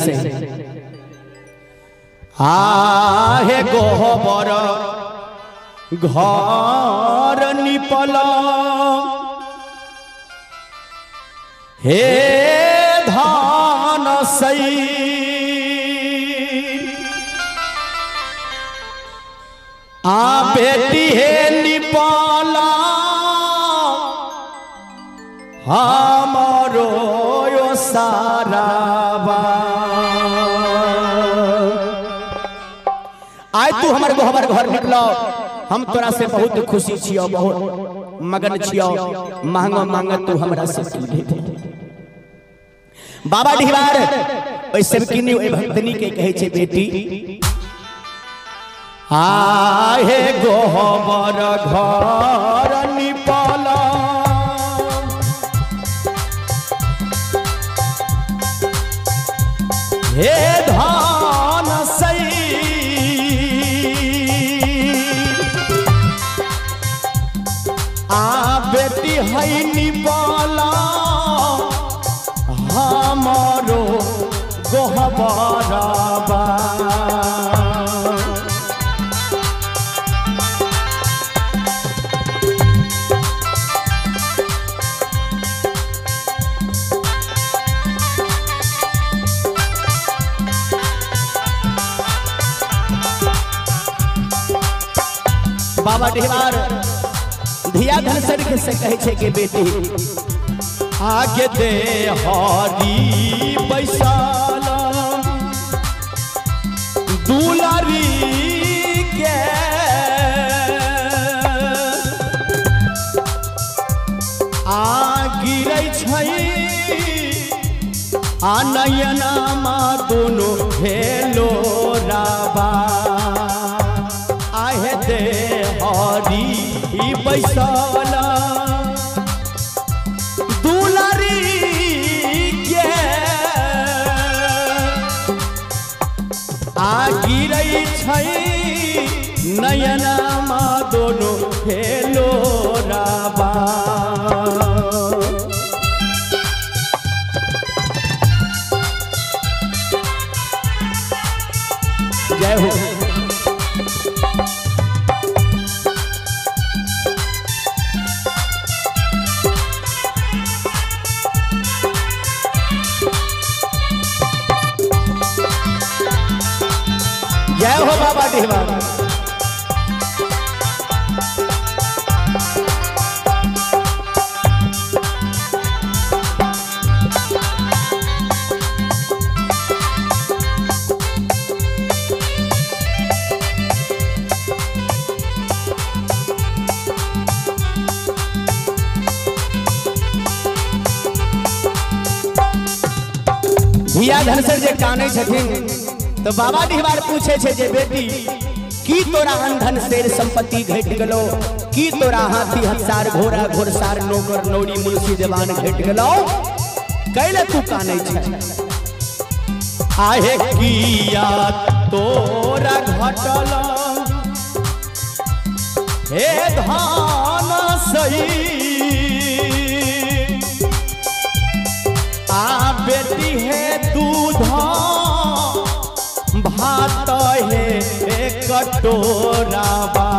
से आहे गोबर घर निपल हे धान सई आ बेटी हे निपला हमारो यो सारावा। आय तू हमर गोबर घर निकलो, हम तोरा से बहुत खुशी छियो, बहुत मगन छियो, मांगो मांग तू हमरा से की दे। बाबा डिहबार ओइ सेवकिनी ओइ भक्तनी के कहै छै बेटी आहे गोबर घर निपला हे धान सई आ बेटी है निपला हमारो गोहबरबा। बाबा डिहबार धिया धनसर के से कहे छे के बेटी आगे दे हरी बैसाला दुलारी के आ गिरै छै आ नयना मा दोनों हेलो राबा आहे दे हरी बैसाला दुलारी के आ गिरै छै नयना मा दोनों हेलो राबा। जय हो। जय हो बाबा डिहबार। धिया धनसर जे कानै छथिन तो बाबा डिहबार पूछे छे जे बेटी की तोरा अंधन शेर संपत्ति घट गलो, की तोरा हाथी हथसार घोड़ा घोड़सार नौकर नौरी मुंशी जवान घट गलो, कैले तू कानै छे? आहे किया तोरा घटल हे धान सही आ बेटी हे दूध भात हे कटोराबा।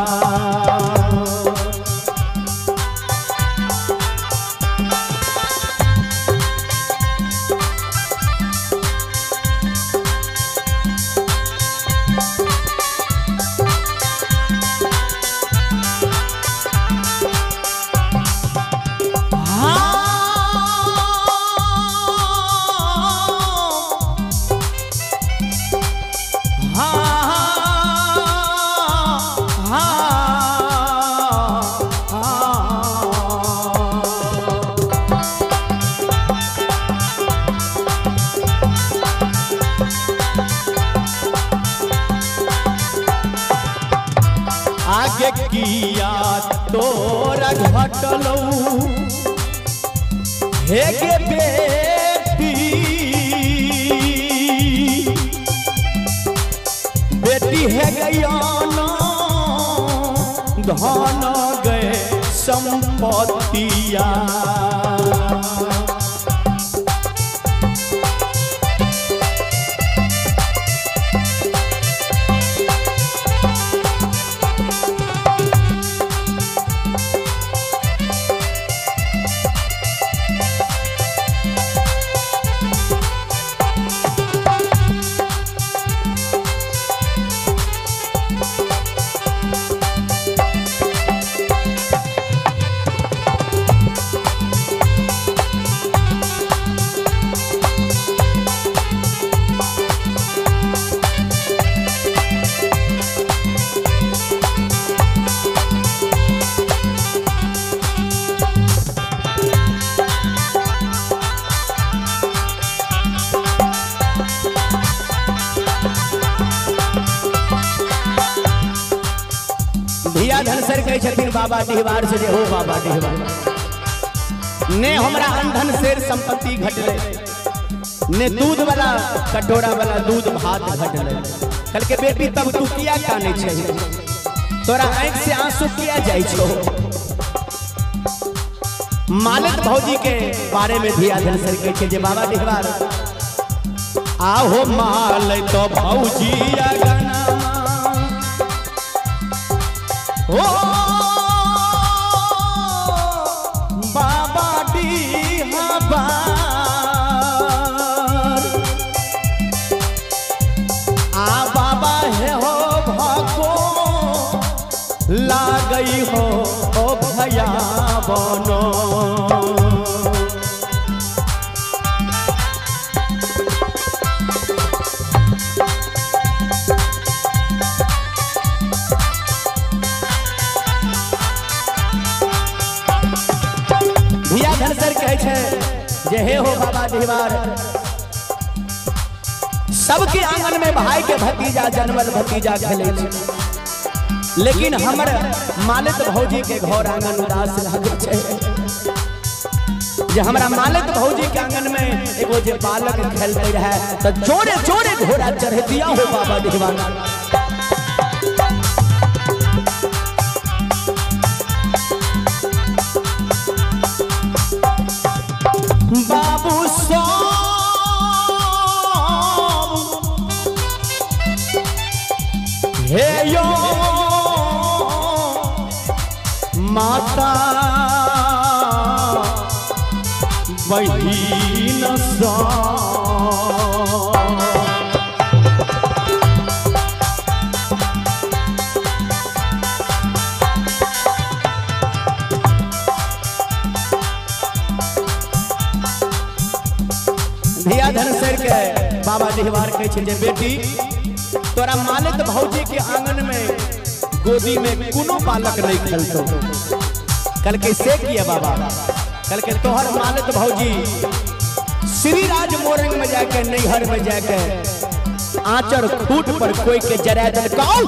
आगे किया तोरा घटलौ हे गे बेटी, बेटी हे गया ना धन गए संपत्तिया। धनसर कहै छथिन बाबा डिहबार से जे हो बाबा डिहबार, ने हमरा अंधन शेर संपत्ति घटले, ने दूध वाला कटोरा वाला दूध भात घटले। कल के बेटी तब तू किया काने छै, तोरा आंख से आंसू किया जाइ छो। मालिक भौजी के बारे में धिया धनसर कहै छै जे बाबा डिहबार आहो माल तो भौजी अगना ओ बाबा डिहबार आ बाबा हे हो भाको लागई हो ओ भया बनो। धनसर कहै छै जे हे हो बाबा डिहबार, सबके आंगन में भाई के भतीजा जनमल भतीजा खेले छै, लेकिन हमर मालिक भौजी के घर आंगन उदास लागै छै। जे हमरा मालिक भौजी के आंगन में एगो जे बालक खेलते रहे तो जोरे जोरे घोड़ा चढ़ दिया हो बाबा डिहबार। बाबू सब हे यो माता बहिन सब धिया धनसर के बाबा डिहबार कहै छै जे बेटी तोरा मालिक भौजी के आंगन में गोदी में कोनो बालक नहीं खेलतो। कल के से किया बाबा, कल के तोहर मालिक भौजी श्रीराज मोरंग में जाके नैहर में जाके आंचर खूट पर कोई के जरा दलकाओ।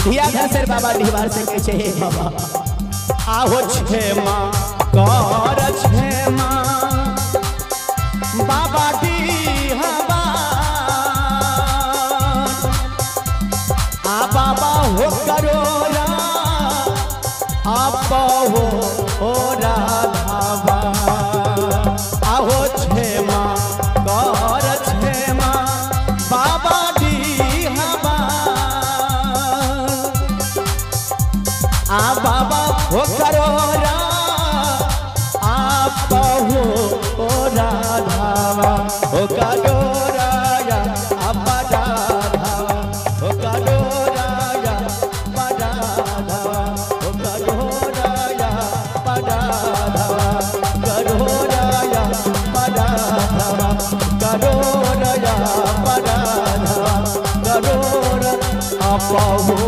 धिया धनसर बाबा डिहबार से कहै छै हे बाबा आहो छेमा कर छेमा बाबा डिहबार आ बाबा हो करो रा आप हो राधावा आहो छेमा कर छेमा बाबा डिहबार आ बाबा हो करो रा आप हो राधावा हो करो राया आप राधावा हो करो राया राधावा हो करो राया राधावा करो राया राधावा करो राया राधावा करो आप हो